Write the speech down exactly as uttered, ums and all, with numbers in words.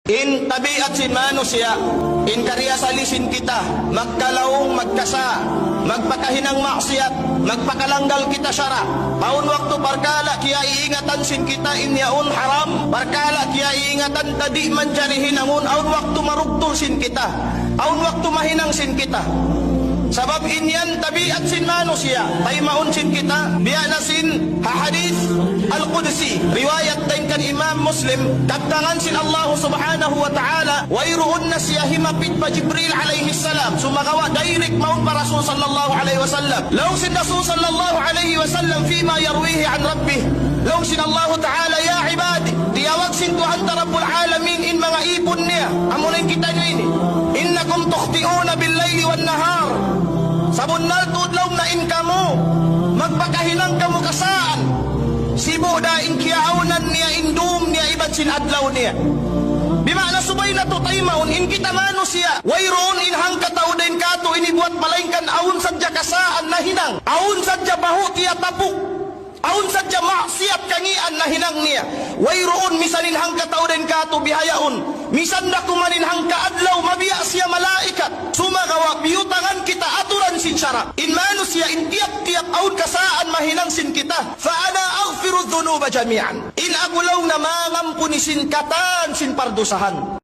In tabiat sin manusiya', in kariyasali sin kita, magkalaung, magkasa, magpakahinang maksiyat, magpakalanggal kita sara'. Awn waktu parkala' kiyaiingatan sin kita in yaun haram, parkala' kiyaiingatan ta di' manjari hinangun, awn waktu marugtul sin kita, awn waktu mahinang sin kita. Sabab in yan tabiat sin manusiya', taymaun sin kita, biya' na sin ha hadith al-Qudsi, riwayat dayn kan Imam Muslim, kabtangan sin Allah subhanahu wa ta'ala, wayruun na siya himapit pa Jibril alayhi salam, sumagawa' direct mawn pa Rasul sallallahu alayhi wasallam. Laung sin Rasul sallallahu alayhi wasallam, فيما يرويه عن ربه, laung sin Allah ta'ala, "Ya ibadi," tiyawag sin Tuhan ta Rabbul Alamin in manga ipun niya, amuna in kitaniyu ini, "إنكم تخطئون بالليل والنهار." Sabunnal tuud laung na in kamu, magpakahinang kamu kasaan. Sibu' da in kiyaawnan niya, in dum niya, iban sin adlaw niya. Bima'na subay natu' taymaun, in kita manusiya', wayruun in hangkatau dayn kātu' ini buwat malaingkan awn sadja kasaan nahinang, awn sadja bahu' tiyatapuk, awn sadja maksiyat kangīan nahinang niya. Wayruun misan in hangkatau dayn kātu' bihaun, misan da kuman in hangkaadlaw mabiya' siya malaikat. Sumagawa' biyutangan kita aturan sin sara'. In manusiya' in tiyap-tiyap awn kasaan mahinang sin kita. فأنا أغفر الذنوب جميعا. In aku laung na mangampun sin katan sin pardusahan.